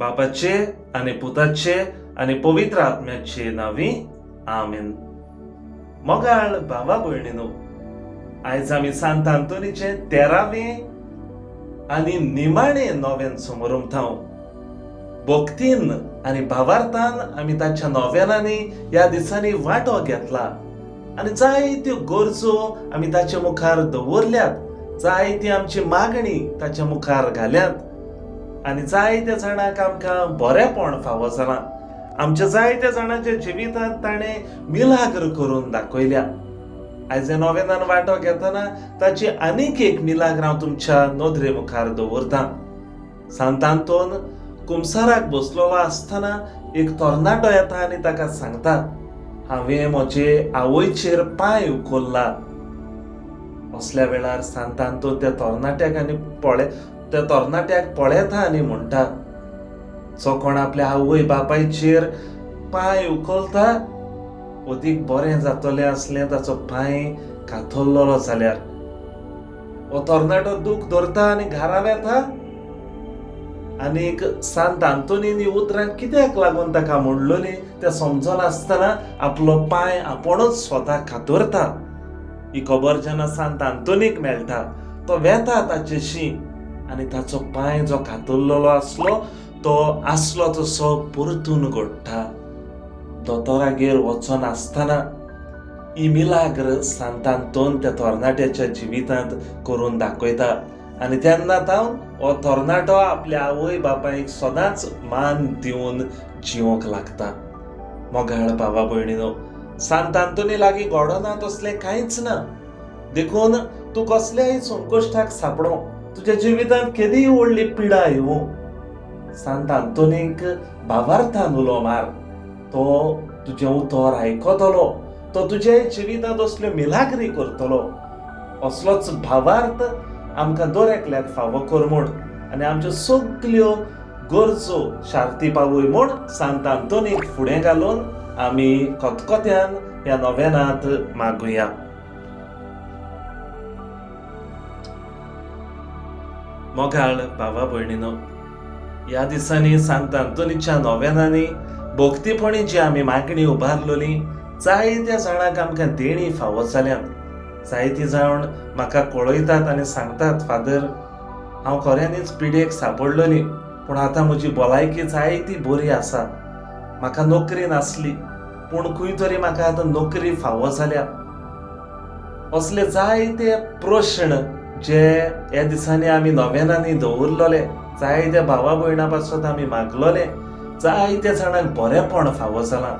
बापाचे आनी पुताचे आनी पवित्र आत्म्याचे नांवी, आमेन. मोगाळ भावा भयणीनो, आयज आमी सांत आंतोनीचे तेरावे आनी निमाणे नोवेन समोरमतांव. भक्तीन आनी भावार्थान आमी ताच्या नोवेनांनी ह्या दिसांनी वांटो घेतला आनी जायत्यो गरजो आमी ताचे मुखार दवरल्यात, जायती आमची मागणी ताच्या मुखार घाल्यात आनी जायत्या जाणांक आमकां बरेपण फावो जालां. आमच्या जायत्या जाणांच्या जिवितांत ताणें मिलाग्र करून दाखयल्या. आयज ह्या नोवेनान वांटो घेतना ताची आनीक एक मिलाग्र हांव तुमच्या नदरे मुखार दवरतां. सांत आंतोन कुमसाराक बसलेलो आसतना एक तरणाटो येता आनी ताका सांगता, हांवें म्हजे आवयचेर पांय उखल्ला. असल्या वेळार सांत आंतोन त्या तरणाट्याक आनी पळय त्या तरणाट्याक पळयता आनी म्हणटा, जो कोण आपल्या आवय बापायचेर पांय उखलता, अदीक बरें जातलें आसलें ताचो पांय कातरलेलो जाल्यार. हो तरणाटो दूख धरता आनी घरा वेता आनीक सांत आंतोनीन हीं उतरां कित्याक लागून ताका म्हणलोलीं तें समजनासतना आपलो पांय आपुणूच स्वता कातरता. ही खबर जेन्ना सांत आंतोनीक मेळटा, तो वेता ताचेशी आनी ताचो पांय जो कातरलेलो आसलो तो आसलो तसो परतून घडटा. दोतोरागेर वचनासतना ही मिलाग्र सांत आंतोन त्या तरणाट्याच्या जिवितांत करून दाखयता आनी तेन्ना तावन हो तरणाटो आपल्या आवय बापायक सदांच मान दिवन जिवंक लागता. मोगाळ भावा भयणीनो, सांत आंतोनी लागीं घडना तसलें कांयच ना. देखून तूं कसल्याय संकश्टाक सांपडो, तुज्या जिवितांत केदीय व्हडली पिडा येवं, सांत आंतोनीक भावार्थान उलो मार. तो तुजें उतर आयकतलो, तो तुज्याय जिवितांत असल्यो मिलाग्री करतलो. असलोच भावार्थ आमकां दर एकल्याक फावो कर म्हूण आनी आमच्यो सगल्यो गरजो शार्ती पावय म्हूण सांत आंतोनीक फुडें घालून आमी खतखत्यान ह्या नोवेनांत मागुया. मोगाळ भावा भयणीनो, ह्या दिसांनी सांत आंतोनीच्या नोवेनांनी भक्तीपणी जी आमी मागणी उबारलोली, जायत्या जाणांक आमकां देणी फावो जाल्यात. जायतीं जाण म्हाका कळयतात आनी सांगतात, फादर, हांव खऱ्यांनीच पिडेक सांपडलोली, पूण आतां म्हजी भलायकी जायती बरी आसा. म्हाका नोकरी नासली, पूण खंय तरी म्हाका आतां नोकरी फावो जाल्या. असले जायते प्रश्न जे ह्या दिसांनी आमी नोवेनांनी दवरलोले, जायत्या भावा भयणां पासत आमी मागलोले, जायत्या जाणांक बरेपण फावो जालां.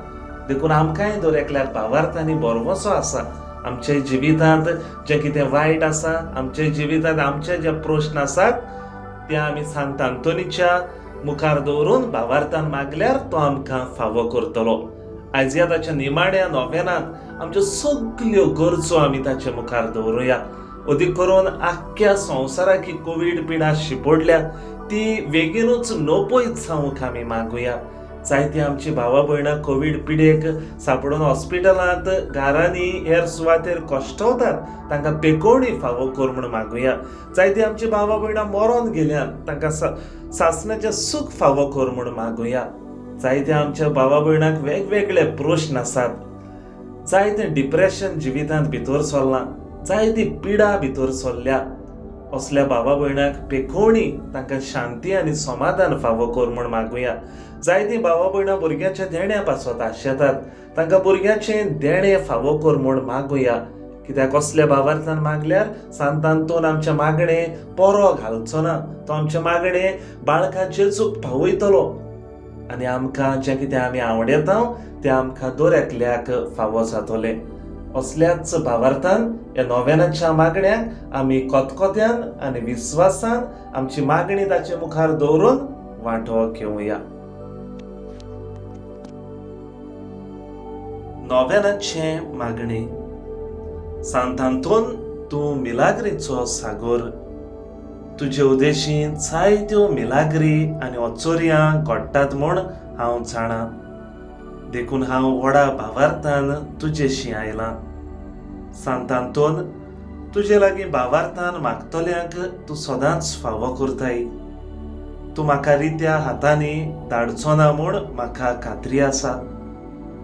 देखून आमकांय दर एकल्याक भावार्थांनी भरवंसो आसा. आमच्या जिवितांत जें कितें वायट आसा, आमच्या जिवितांत आमचे जे प्रश्न आसात ते आमी सांत आंतोनीच्या मुखार दवरून भावार्थान मागल्यार तो आमकां फावो करतलो. आयज ह्या ताच्या निमाण्या नोवेनांत आमच्यो सगल्यो गरजो आमी ताचे मुखार दवरुया. अदीक करून आख्ख्या संवसाराक ही कोवीड पिडा शिंपडल्या ती बेगीनूच नपयत जावंक आमी मागुया. जायतीं आमचीं भावा भयणां कोवीड पिडेक सांपडून हॉस्पिटलांत, घरांनी, हेर सुवातेर कश्टवतात, तांकां पेकोवणी फावो कर म्हूण मागुया. जायतीं आमचीं भावा भयणां मरोन गेल्यात, तांकां सासणाचें सूख फावो कर म्हूण मागुया. जायत्या आमच्या भावा भयणांक वेगवेगळे प्रश्न आसात, जायतें डिप्रेशन जिवितांत भितर सरलां, जायती पिडा भितर सरल्या, असल्या भावा भयणांक पेकोवणी, तांकां शांती आनी समाधान फावो कर म्हूण मागुया. जायतीं भावा भयणां भुरग्याच्या देण्या पासत आशेतात, तांकां भुरग्याचें देणें फावो कर म्हूण मागुया. कित्याक असल्या भावार्थान मागल्यार सांत आंतोन आमचें मागणें परो घालचो ना, तो आमचें मागणें बाळका जेजूक पावयतलो आनी आमकां जें कितें आमी आवडेता तें आमकां दर एकल्याक फावो जातलें. असल्याच भावार्थान ह्या नोवेनाच्या मागण्यांक आमी खतखत्यान आनी विस्वासान आमची मागणी ताचे मुखार दवरून वांटो घेवया. नोवेनाचें मागणें. सांत आंतोन, तूं मिलाग्रीचो सागोर. तुजे उदेशी जायत्यो मिलाग्री आनी अचोर्यां घडटात म्हूण हांव जाणा, देखून हांव व्हडा भावार्थान तुजेशी आयलां. सांत आंतोन, तुजे लागीं भावार्थान मागतल्यांक तूं सदांच फावो करताय. तूं म्हाका रित्या हातांनी धाडचो ना म्हूण म्हाका खात्री आसा.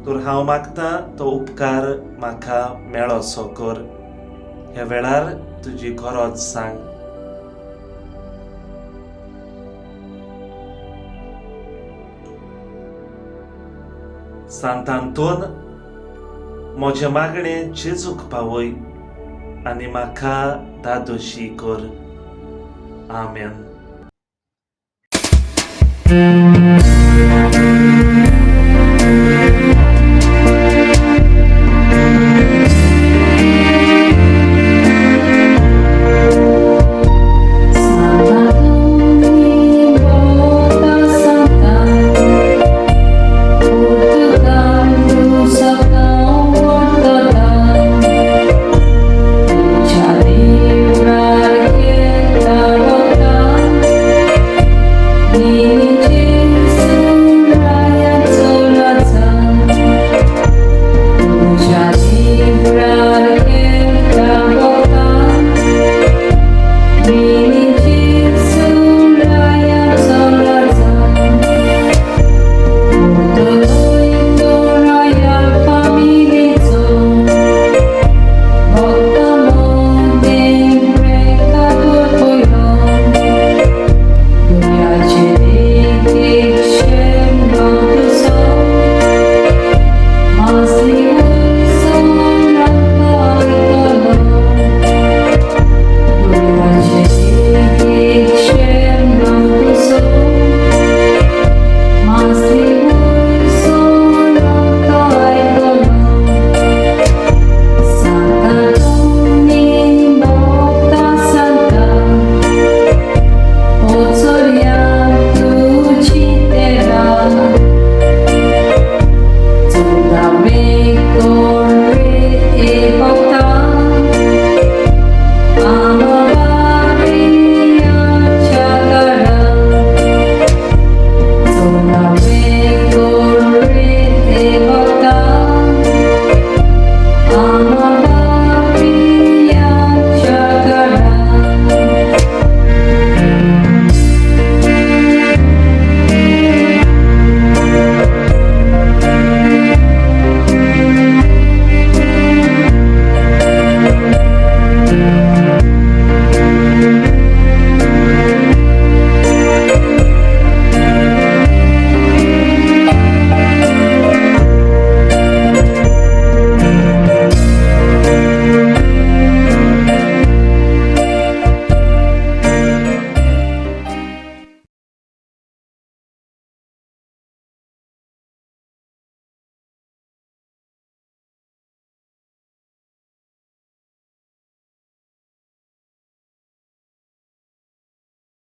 तर हांव मागतां तो उपकार म्हाका मेळोसो कर. ह्या वेळार तुजी गरज सांग. सांत आंतोन, म्हजें मागणें जेजूक पावय आनी म्हाका धादोशी कर. आमेन.